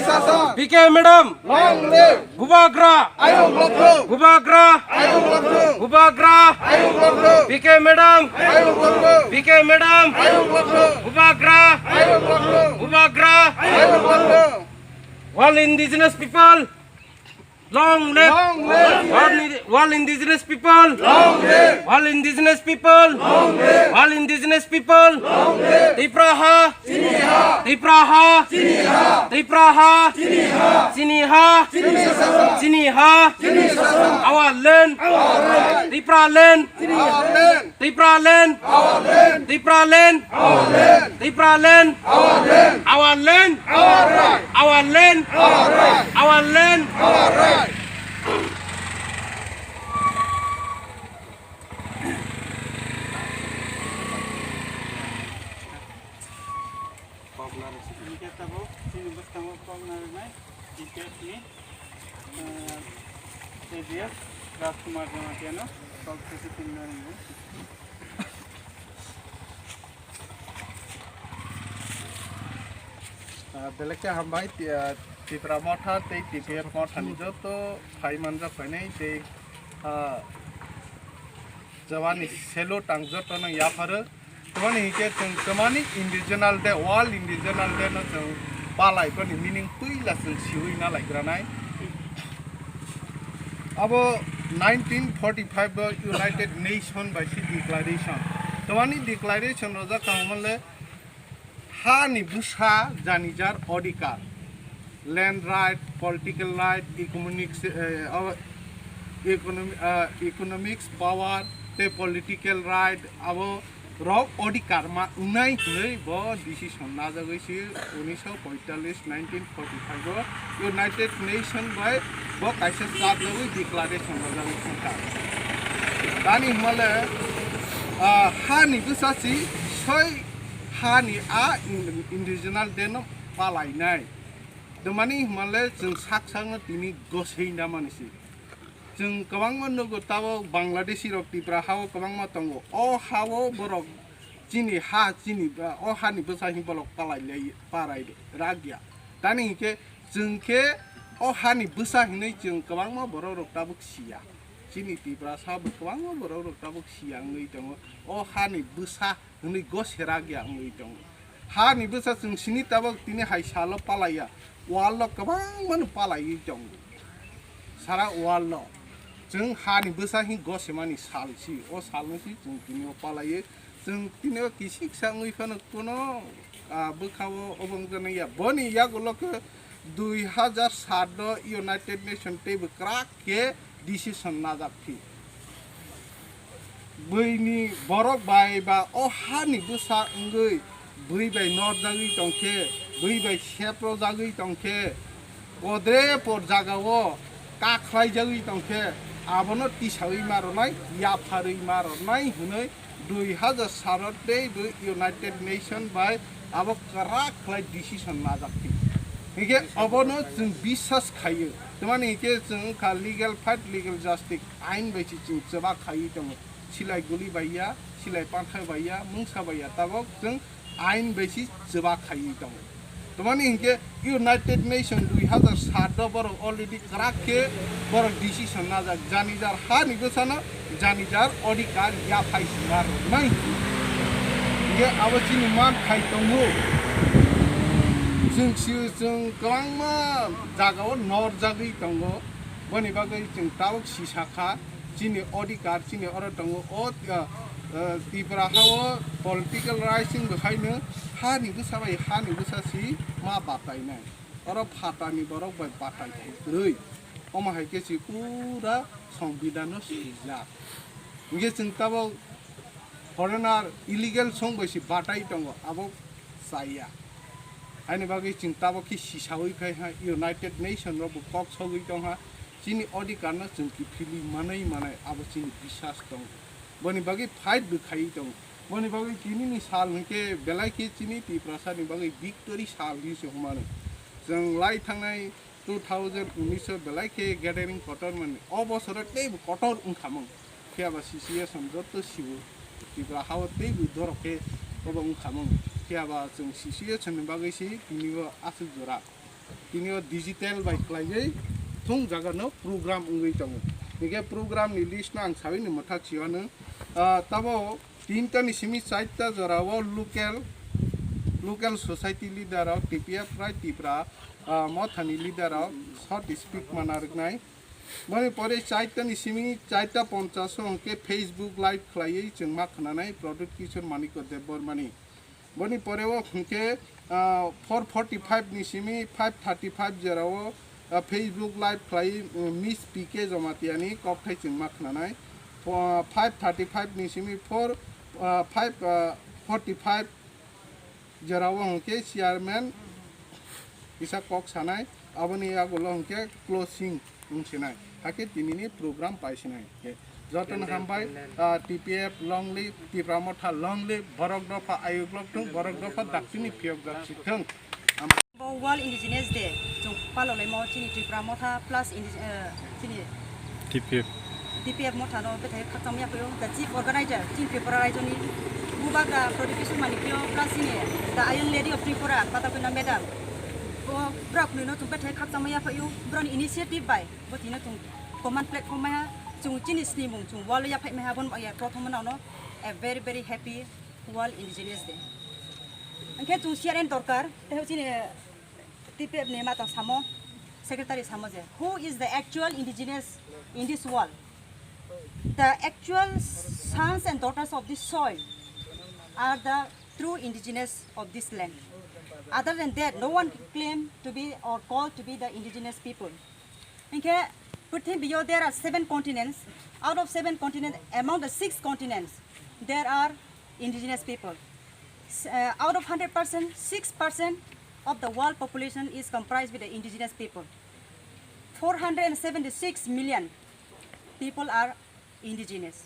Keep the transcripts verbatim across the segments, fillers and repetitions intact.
Sasa. B K madam. Long live. Bubagra. Ayung Loklo. Bubagra. Ayung Loklo. Bubagra. Ayung Loklo. B K madam. Ayung Loklo. B K madam. Ayung Loklo. Bubagra. Ayung Loklo. Bubagra. Ayung Loklo. All indigenous people. Long live! Long live! All indi-, all indigenous people! Long live! All indigenous people! Long live! All indigenous people! Long live! Tipraha! Siniha! Tipraha! Siniha! Tipraha! Siniha! Siniha! Siniha! Siniha! Siniha! Our land! Our right! Tipra land! Our land! Tipra land! Our land! Tipra land! Our land! Tipra land! Our land! Our land! Our land! Our right! Our land! Our land! Our right! Kok narwk simi khe tabuk chini bwskango kok narwknai B P F ni, eh, A D S Rajkumar Jamatia no kok sisi tini narwknai. Ah, belai khe hambai, ti-, ah, Tipra Motha tei T P F Motha ni joto phai manjak phainai tei, ah, Jawani selo tang joto no yapharo. Tamoni hinkhe chwng tamani Indigenous Day, World Indigenous Day no chwng palai boni meaning puila chwng siwi na lai granai. Abo nineteen forty-five o United Nation bai si declaration. Tamani declaration rojak tangmale ha ni bwsa janijar odhikar, land right, political right, economics, eh, abo economi-, eh, economics power tei political right abo rok odhikar ma wngnai hwnwi bo decision najagwi si unisho poitallis, nineteen forty-five o United Nation bai bo kaisa chapjagwi declaration rwjagwi thangkha. Tani hwnmale, ah, ha ni bwsa si soi ha ni a in-, indigenous day no palainai. Tamani hwnmale chwng sak sakno tini gosei namani si. Chwng kwbangma nugo tabuk Bangladeshi rok Tipra hao kwbangma tongo. O hao borok chini ha, chini ba, o hani bwsa hini bolok palai lai, parai ragya. Tani hinkhe chwng khe o hani bwsa hinwi chwng kwbangma borok rok tabuk siya. Chini Tipra sabo kwbangma borok rok tabuk siya wngwi tongo. O hani bwsa hwnwi gosera gya wngwi tongo. Hani bwsa chwng sini tabuk tini hai salo palaiya, world o kwbangmano palaiwi tongo. Sara world o chwng hani bwsa hi gosemani sal si, o salno si chwng tini o palaiwi. Chwng tini o kisiksa wngwi phano kuno, ah, bwkha o obo wngjaknai ya. Boni yagulo khe dui hazar sat o United Nation teibo kwrak khe decision najak phi. Buini borok bai ba o hani bwsa wngwi bui bai norjagwi tongkhe, bui bai seprojagwi tongkhe, kodre por jagao kakhlaijagwi tongkhe, abono tisawi ma rwnai, yapharwi ma rwnai hwnwi dui hazar sat o teibo United Nation bai abo kwrak khlai decision najak phi. Hinkhe obono chwng biswas khaio. Tamani hinkhe chwng wngkha legal fight, legal justice, ain bai se chwng chwbak khaiwi tongo. Silai guli bai ya, silai panthai bai ya, mungsa bai ya, tabok chwng ain bai se chwbak khaiwi tongo. Tamani hinkhe United Nation dui hazar sat o borok already kwrak khe borok decision najak, janijar hani bwsano janijar odhikar yaphai sima rwnai. Hinkhe abo chini man khai tongo. Chwng si, chwng kwbangma jagao norjagwi tongo. Boni bagwi chwng tabuk sisa kha, chini odhikar, chini oro tongo, o, uh, uh, Tripura hao political rights wngwi haino hani bwsa bai hani bwsa si ma batainai. Oro phatani borok bai batai kwrwi. Omo hai khe si pura songbidano swijak. Hinkhe chwng tabuk foreigner illegal song bai si batai tongo, abo chaya. Haini bagwi chwng tabuk khe sisawi phai ha, United Nation rok bo kok sogwi tong ha, chini odhikar no chwng kiphilwi manwi manai, abo chini biswas tongo. Boni bagwi fight bo khaiwi tongo. Boni bagwi tini ni sal hinkhe belai khe chini Tiprasa ni bagwi victory sal hinwi se hwnmano. Chwng lai thangnai two thousand unis o belai khe gathering kotor mani. O bosoro teibo kotor wngkhamung. Phiya ba situation joto sibo Tripura hao teibo dorok khe obo wngkhamung. Phiya ba chwng situation ni bagwi se tini o aswk jora. Tini o digital bai khlaiwi thung jaga no program wngwi tongo. Hingkhe program ni list no ang sawi ni mwthak si ano. Ah, tabo tinta ni simi chaita jora o local, local society leader rok, T P F Rai Tipra, ah, Motha ni leader rok short speech mana rwknai. Boni pore chaita ni simi chaita ponchas o hwnkhe Facebook live khlaiwi chwng ma khwnanai Pradyut Kishore Manikya Debbarma ni. Boni pore o hwnkhe, ah, four forty-five ni simi five thirty-five jora o, ah, Facebook live khlai, um, Miss P K Jamatia ni kokthai chwng ma khwnanai. Fo-, five thirty-five ni simi four, ah, five, ah, forty-five jora o hwnkhe chairman kisa kok sanai, aboni yagulo hwnkhe closing wng sinai. Hakhe tini ni program pai sinai. Jotono hambai, ah, T P F long live, Tipra Motha long live, borok dopha ayuk lok thung, borok dopha daktini phiyok jak si thung. Bo World Indigenous Day chwng palolaimo chini Tipra Motha plus indi-, eh, chini T P F. T P F Motha no bethai khakchangma yaphaio, the chief organizer chini Tripura raijoni bubagra Pradyut Kishore Manikya plus chini the Iron Lady of Tripura Patalkanya madam. Bo bwrok no chwng bethai khakchangma yaphaio, borokni initiative bai. Bo tino chwng common platform maya, chwng chini snimung chwng world yaphai maya, bon ya prothom no a very very happy World Indigenous Day. Hingkhe chwng share and dorkar, tei chini T P F ni matang samo, secretary samo je, who is the actual indigenous in this world? The actual sons and daughters of this soil are the true indigenous of this land. Other than that, no one claim to be or call to be the indigenous people. Hingkhe purthimbiyo there are seven continents. Out of seven continents, among the six continents, there are indigenous people. S-, uh, out of hundred percent, six percent of the world population is comprised with the indigenous people. Four hundred and seventy-six million people are indigenous.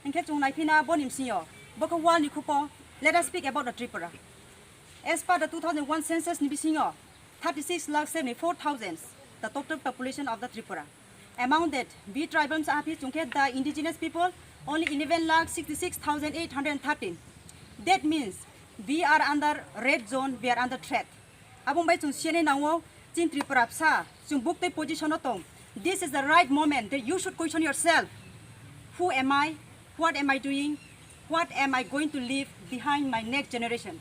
Hingkhe chwng naiphina boni bisingo, bo khe world ni khupo, let us speak about the Tripura. As per the two thousand one census ni bisingo, thirty-six lakh seventy-four thousand the total population of the Tripura. Among that, we tribals aphi chwng khe the indigenous people only eleven lakh sixty-six thousand eight hundred thirteen. That means we are under red zone, we are under threat. Aboni bai chwng siyanai nango, chini Tripura bwsa, chwng buktwi position o tong. This is the right moment that you should question yourself. Who am I? What am I doing? What am I going to leave behind my next generation?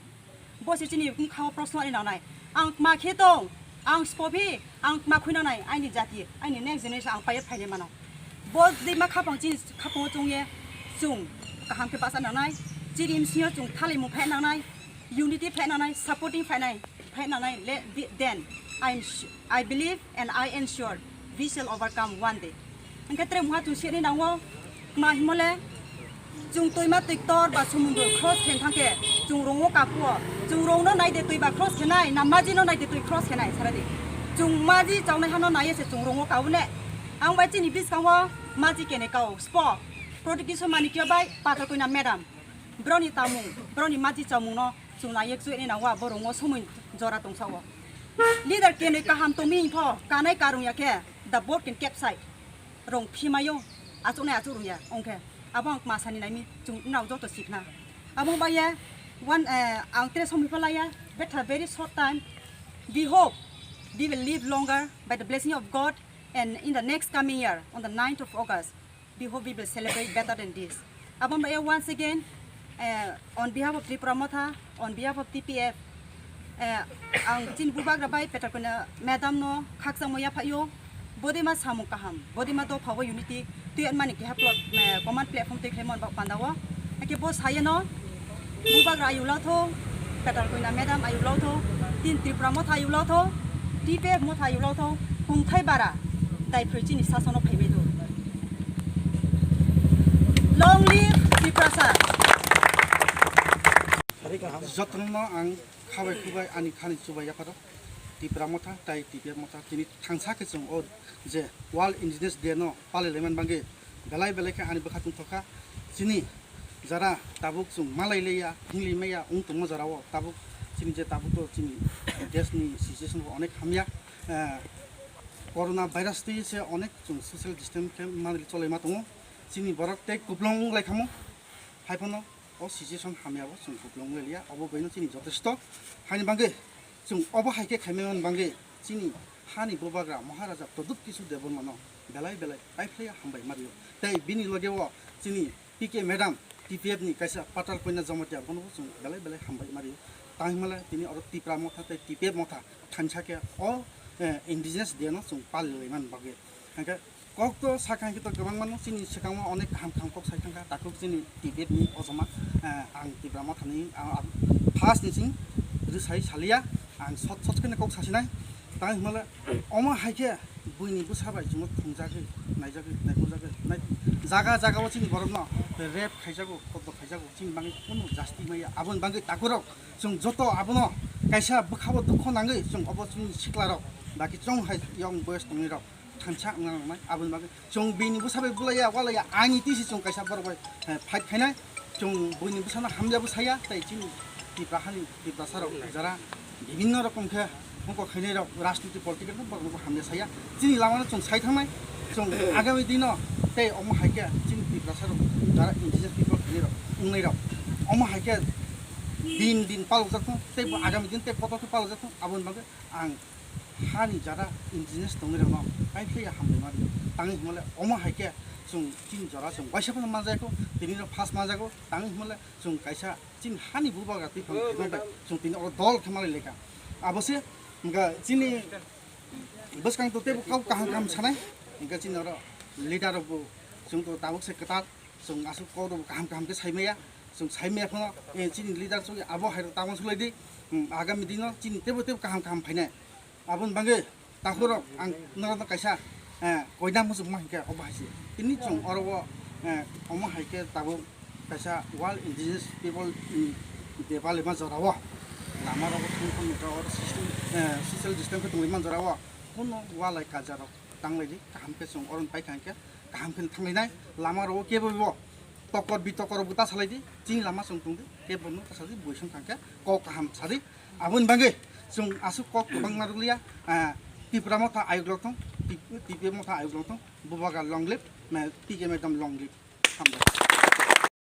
Bo se chini bwkhao proshno ani nangnai. Ang tma khe tong, ang sipophi, ang tma khui nangnai, aini jati, aini next generation ang paiya phainai mano. Bo twi ma khapang chini khapango chwngye, chwng kaham khe basa nangnai, chini bsingyo chwng thalaimung phai nangnai, unity phai nangnai, supporting phai nai. Phai nangnai le, di-, then I am su-, I believe and I ensure we shall overcome one day. Hingkhe tere mungha chwng sini nango, ma himole, chwng twima twiktor ba sumundro cross khe thangkhe, chwng rongo kapuo, chwng rongno naide twi ba cross khenai, na maji no naide twi cross khenai, saradi. Chwng maji chaunai hano naiye se chwng rongo kaune. Ang bai chini biskango maji kene kao, spo, Pradyut Kishore Manikya bai Patalkanya madam. Broni tamung, broni maji chaumung no chwng naiye chwini nango, borok no somoi jora tongsa o. Leader kenwi kaham tongmi hwn pho, kanai karung ya khe, the boat can capsize. Rong phimayo, achuknai achuk rung ya, ongkhe. Abo ang kma sani naimi, chwng nao joto sikna. Abo baiya, one, eh, ang tere somoi phalaya, better very short time. We hope we will live longer by the blessing of God, and in the next coming year, on the ninth of August, we hope we will celebrate better than this. Aboni bagwi once again, eh, on behalf of Tripura Motha, on behalf of T P F, eh, ang chini bubagra bai Peterkona madam no khakchangma yaphaio, bodima samung kaham, bodima dopha o unity twi mani keha plot, eh, common platform twi khlaimani bak panda o. Hakhe bo sayano, Bubagra ayuk lao tho, Peterkona madam ayuk lao tho, tin Tripura Motha ayuk lao tho, T P F Motha ayuk lao tho, kungthai bara, daiphoi chini sasono phaibai do. Long live Tiprasa! Jotono ang khabai khubai ani khani chubai yapharo, Tripura Motha tai T P F Motha tini thangsa khe chwng o je World Indigenous Day no palai laimani bagwi belai belai khe ani bwkha tongthokha. Chini jara tabuk chwng malai liya, himli maya wng tongma jora o tabuk chini je tabuk to chini desh ni situation bo onek hamya. Eh, corona virus twi se onek chwng social distance khe manwi cholai ma tongo. Chini borok tei kuplung wng lai khamo. Hai phano o situation hamya bo chwng kuplung wng liya. Obo baino chini jotesto. Haini bagwi chwng obo hai khe khaimani bagwi chini hani bubagra Maharaja Pradyut Kishore Debbarmano belai belai paiphlaiya hambai mario. Tei bini logeo chini P K madam, T P F ni kaisa Patal Kanya Jamatia, bono chwng belai belai hambai mario. Tangmale tini oro Tipra Motha tei T P F Motha thansa khe o, eh, Indigenous Day no chwng pali lai man bagwi. Hingkhe kok to sakha hingkhe to kwbangma no chini swkango onek kaham kaham kok sai thangkha, takhuk chini T P F ni ojoma, eh, ang Tipra Motha ni, ang, ang first ni sing rwsai saliya, ang sot sot khe kok sasinai. Tangmale omo hai khe buini bwsa bai chwngno thwngjagwi, naijagwi, naikhorjagwi, nai-, jaga jaga o chini borokno rape khaijago, koto khaijago, chini bagwi kunu justice maya. Aboni bagwi takhurok chwng joto abono kaisa bwkhao dukho nangwi chwng obo chini siklarok, baki chwng hai young boys tongnairok thansa wngna nangnai. Aboni bagwi chwng bini bwsa bai bulaiya, walaiya, ani tisi chwng kaisa borok bai, eh, fight khainai. Chwng buini bwsano hamya bwsaya, tei chini Tipra hani Tiprasa rok jara bibinno rokom khe hongkor khainai rok, rajniti political no borok no hamya saya. Chini lama no chwng sai thangnai, chwng agami dino tei omo hai khe chini Tiprasa rok jara indigenous people khainai rok, wngnai rok, omo hai khe din din palok jak thung, tei bo agami din tei kotor khe palok jak thung, aboni bagwi ang hani jara indigenous tongwi rokno paiphlaiya hambai mani. Tangwi hwnmale omo hai khe chwng chini jora chwng waisa phano manjak kho, tini rok first manjago. Tangwi hwnmale chwng kaisa chini hani bubagra twi phang thangbai chwng tini oro dol khe malai lekha. Abo se hwnkha chini bwskang to teibo kok kaham kaham sanai, hwnkha chini oro leader rok bo chwng to tabuk se kwtal, chwng aswk kok rok bo kaham kaham khe saimaya, chwng saimaya phano, eh, chini leader chwng abo hai rok tamo sulai di, hmm, agami dino chini teibo teibo kaham kaham phainai. Aboni bagwi takhurok ang norokno kaisa, eh, koina muchungma hinkhe obo hai se. Tini chwng oro o, eh, omo hai khe tabuk kaisa World Indigenous People, mm, Day palima jorao lama rogo thang thang jora oro system, eh, social distance khe tongwi man jorao kuno walai kaja rok tanglai di, kaham khe chwng oro paikha hinkhe kaham khe thanglainai. Lama rogo kebo bo tokor bitokor rok bo ta salai di, chini lama chwng tong di, kebo no ta sadi, buisong thang khe kok kaham sadi. Aboni bagwi chwng aswk kok kwbangma rwliya, ah, Tipra Motha ayuk lok thung, T P F Motha ayuk lok thung, bubagra long live, ma-, P K madam long live. Hambai.